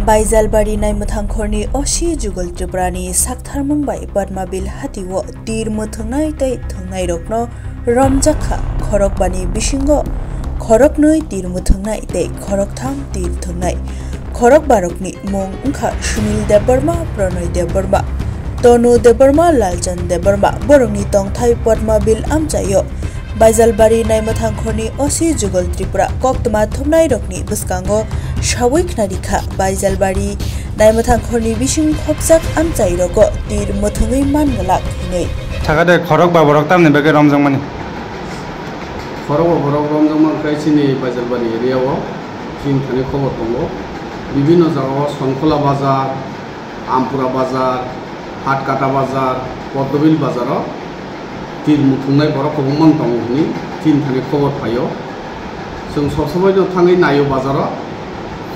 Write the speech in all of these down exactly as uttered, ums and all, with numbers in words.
Baijalbari Naimwthangkhorni O C Jugal Tripurani saktharmung bai Padmabil hatio tir mwthwngnai tei thwngnairokno romjak kha. Khorokbani bisingo khoroknwi tir mwthwngnai tei khoroktham tir thwngnai. Khorokbarokni mung wngkha Sunil Debbarma, Pronoy Debbarma, Tonu Debbarma, Lalchand Debbarma. Borokni tongthai Padmabil amchaio Baijalbari Naimwthangkhorni O C Jugal Tripura koktwma thumnairokni bwskango sawi khnarikha. Baijalbari Naimwthangkhorni bising khopjak amchairogo tir mwthwngwi man glak hinwi. Thakade khorok ba borok tamni bagwi romjakmani? Khorok ba borok romjakma wngkha chini Baijalbari area o, chini thani khobor tongo. Bibinno jagao Sonkhola bazar, Ampura bazar, Hatkata bazar, Poddobil bazaro tir muthungnai borok kwbangma wng tongo hwnwi chini thani khobor phaio. Chwng sob somoino thangwi naio bazaro,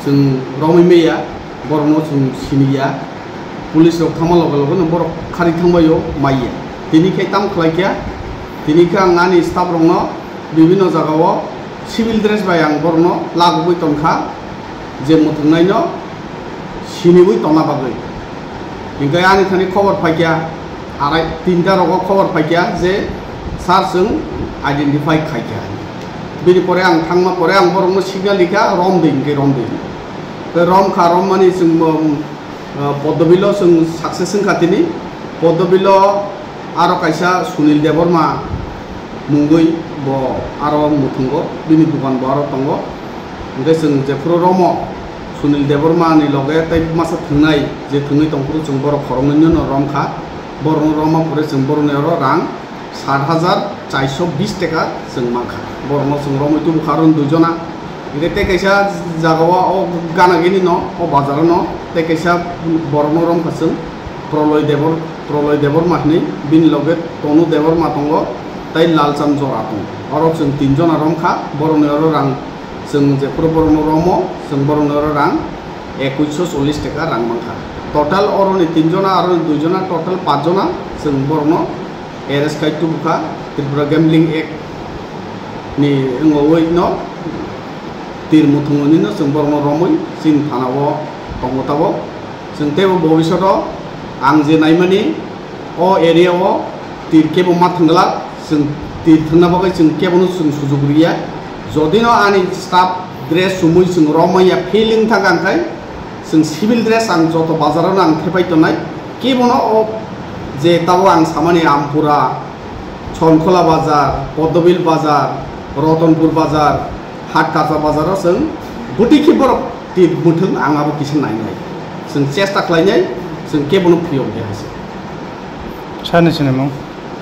chwng romwi maya, borokno chwng siniya. Police rok thangma loge loge no borok khari thangbaio maiya. Tini khe tamo khlai kha, tini khe ang ani staff rokno bibinno jagao civil dress bai ang borokno lagogwi tongkha, je muthungnaino siniwi tongna bagwi. Hinkhe ani thani khobor phaikha, arai tinta rogo khobor phaikha je sir chwng identify khaikha. Bini pore ang thangma pore ang borokno signal rikha, "Romdi," hinkhe romdi. Tei romkha, rommani chwng, um, uh, Podobilo chwng success wngkha tini. Podobilo aro kaisa Sunil Debbarma mungwi bo aro muthungo, bini dukan bo aro tongo. Hwnkhe chwng jephuru romo Sunil Debbarma ni loge tei masa thwngnai je thwngwi tongphuru chwng borok khoroknwino romkha. Borokno romma pore chwng borokni oro rang sat hajar charsho bis taka chwng mankha. Borokno chwng romwi tubukha aro duijona. Hwnkhe tei kaisa jagao o gana gini no o bazaro no tei kaisa borokno romkha chwng Proloy Debor-, Proloy Debbarma hinwi, bini loge Tonu Debbarma tongo tei Lalchand Jora tongo. Oro chwng tinjona romkha, borokni oro rang chwng jephuru borokno romo, chwng borokni oro rang ekuisho chollish taka rang mankha. Total oroni tinjona, aroni duijona, total pachjona chwng borokno arrest khai tubukha. Tripura Gambling Act ni wngwi no tir muthungwi no chwng borokno romwi chini thana o tongo tabok. Chwng teibo bobishoto ang je naimani o area o tir kebo ma thwngla, chwng tir thwngna bagwi chwng kebono chwng sujuk riya. Jodino ani staff dress chumui chwng romwi ya feeling thangkha, hwnkhe chwng civil dress ang joto bazaro no ang thepai tongnai. Kebono o je tabok ang samani Ampura, Sonkhola bazar, Poddobil bazar, Rotonpur bazar, Hatkata bazaro chwng bwtwi khe borok tir muthung ang abo kisa nainai. Chwng chesta khlainai, chwng kebono phiyok ya hai se. Sani sinimung?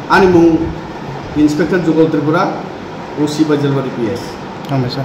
Ani mung Inspector Jugal Tripura, O C Baijalbari P S. Hambai sir.